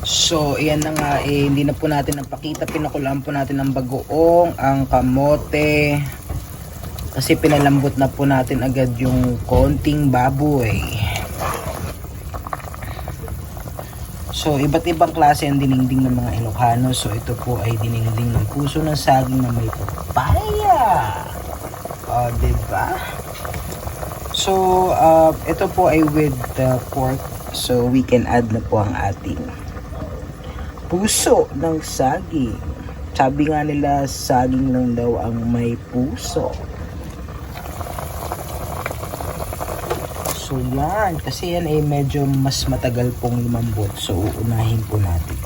So, ayan na nga, hindi na po natin napakita. Pinakulaan po natin ang bagoong, ang kamote. Kasi pinalambot na po natin agad yung konting baboy. So, iba't ibang klase ang dinengding ng mga Ilocano. So, ito po ay dinengding ng puso ng saging na may papaya. O, diba? So, ito po ay with pork. So, we can add na po ang ating puso ng saging. Sabi nga nila, saging lang daw ang may puso. So yan, kasi yan ay medyo mas matagal pong lumambot. So uunahin po natin.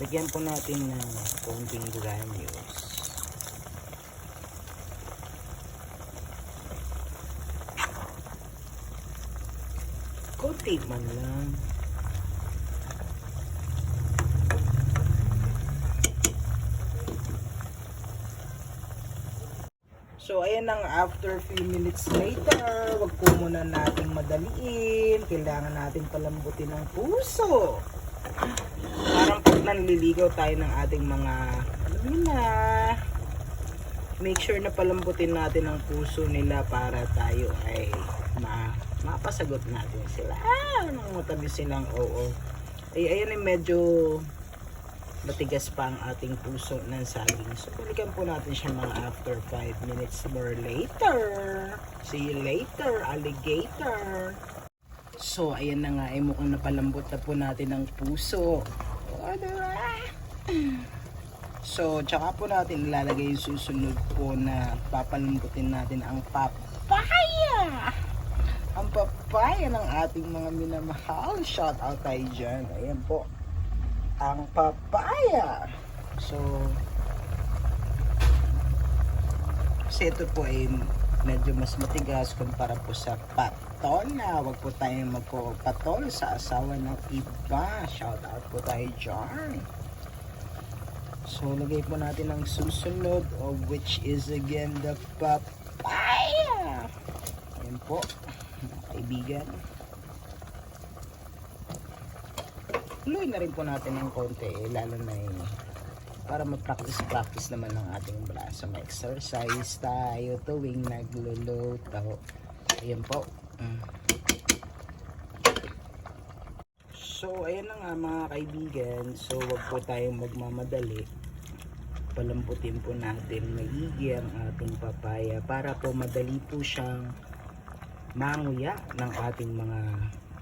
Lagyan po natin ng konting granules. Konti man lang. So, ayan ang after few minutes later. Wag po muna nating madaliin. Kailangan natin palambutin ang puso. Parang pag nanliligaw tayo ng ating mga alam niyo na, make sure na palambutin natin ang puso nila para tayo ay mapasagot natin sila. Nang matabi silang oo. Ay, ayan ay medyo matigas pa ang ating puso ng saging. So, balikan po natin siya mga after 5 minutes more later. See you later, alligator. So, ayan na nga, ay mukhang napalambot na po natin ang puso. So, tsaka po natin ilalagay yung susunod po na papalambutin natin ang papaya. Ang papaya ng ating mga minamahal. Shout out tayo dyan. Ayan po. Ang papaya. So, kasi ito po ay medyo mas matigas kumpara po sa patola. Huwag po tayong magpapatol sa asawa ng iba. Shout out po tayo dyan. So, lagay po natin ang susunod, of which is again the papaya. Ayan po, mga kaibigan. Tuloy na rin po natin ng konti, lalo na para mag-practice naman ng ating braso. Mag-exercise tayo tuwing nagluluto. Ayan po. So, ayan na nga mga kaibigan. So, wag po tayong magmamadali. Palambutin po natin maigi ang ating papaya para po madali po siyang manguya ng ating mga,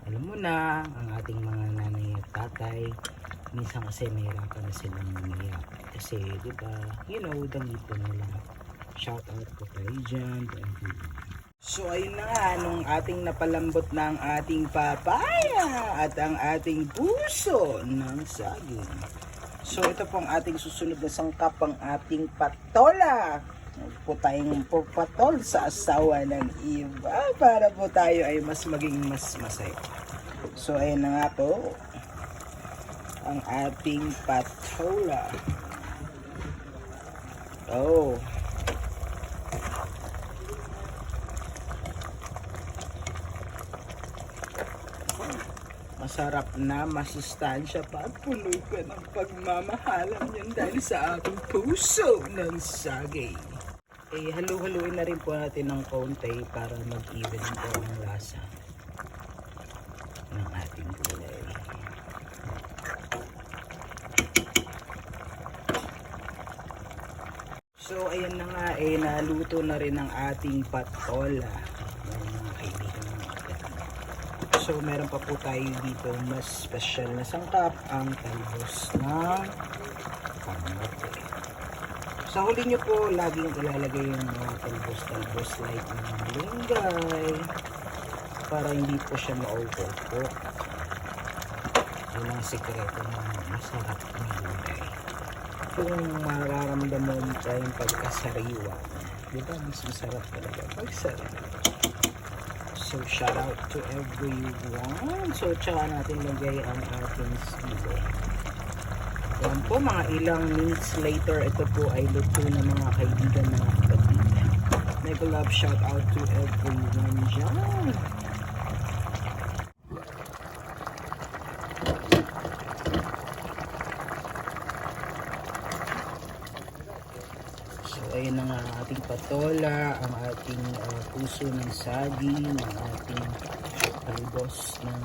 alam mo na, ang ating mga nanay at tatay. Minsan kasi mahirapan na silang manguya. Kasi, di ba, you know, dangito nila. Shout out po tayo dyan. So, ayun na nga, nung ating napalambot na ang ating papaya at ang ating puso ng saging. So, ito po ang ating susunod na sangkap, ang ating patola. Po tayong patol sa asawa ng iba para po tayo ay mas maging mas masaya. So, ayun na nga po, ang ating patola. Oh. Masarap na, masustansya pa at puloy ka ng pagmamahalan yan dahil sa aking puso ng saging. Halu-haluin na rin po natin ng konti para mag-even po ang lasa ng ating gulay. So ayan na nga naluto na rin ang ating patola. Ayan, mga kaibigan natin. So meron pa po tayo dito mas special na sangkap, ang talbos ng kamote. Sa huli nyo po, laging ilalagay yung mga talbos like ng malunggay para hindi po siya ma-overcook. Yun ang sikreto ng masarap na malunggay. Kung mararamdaman mo pa yung pagkasariwa, di ba mas masarap talaga pagsariwa. So shout out to everyone. So tsaka natin lagay ang ating sili. Yan po, mga ilang minutes later, ito po ay luto na mga kaibigan, mga kapatid. Mega love shout out to everyone dyan. So ayun na nga ang ating patola, ang ating puso ng saging, ang ating talbos ng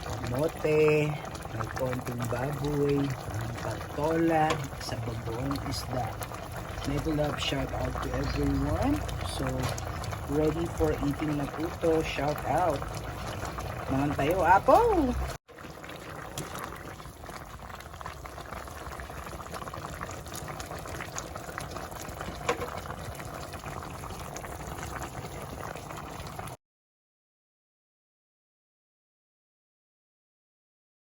kamote, may konting baboy, ang patola, sa bagoong isda. Mega love shout out to everyone. So ready for eating na po to. Shout out. Naman tayo, Apo!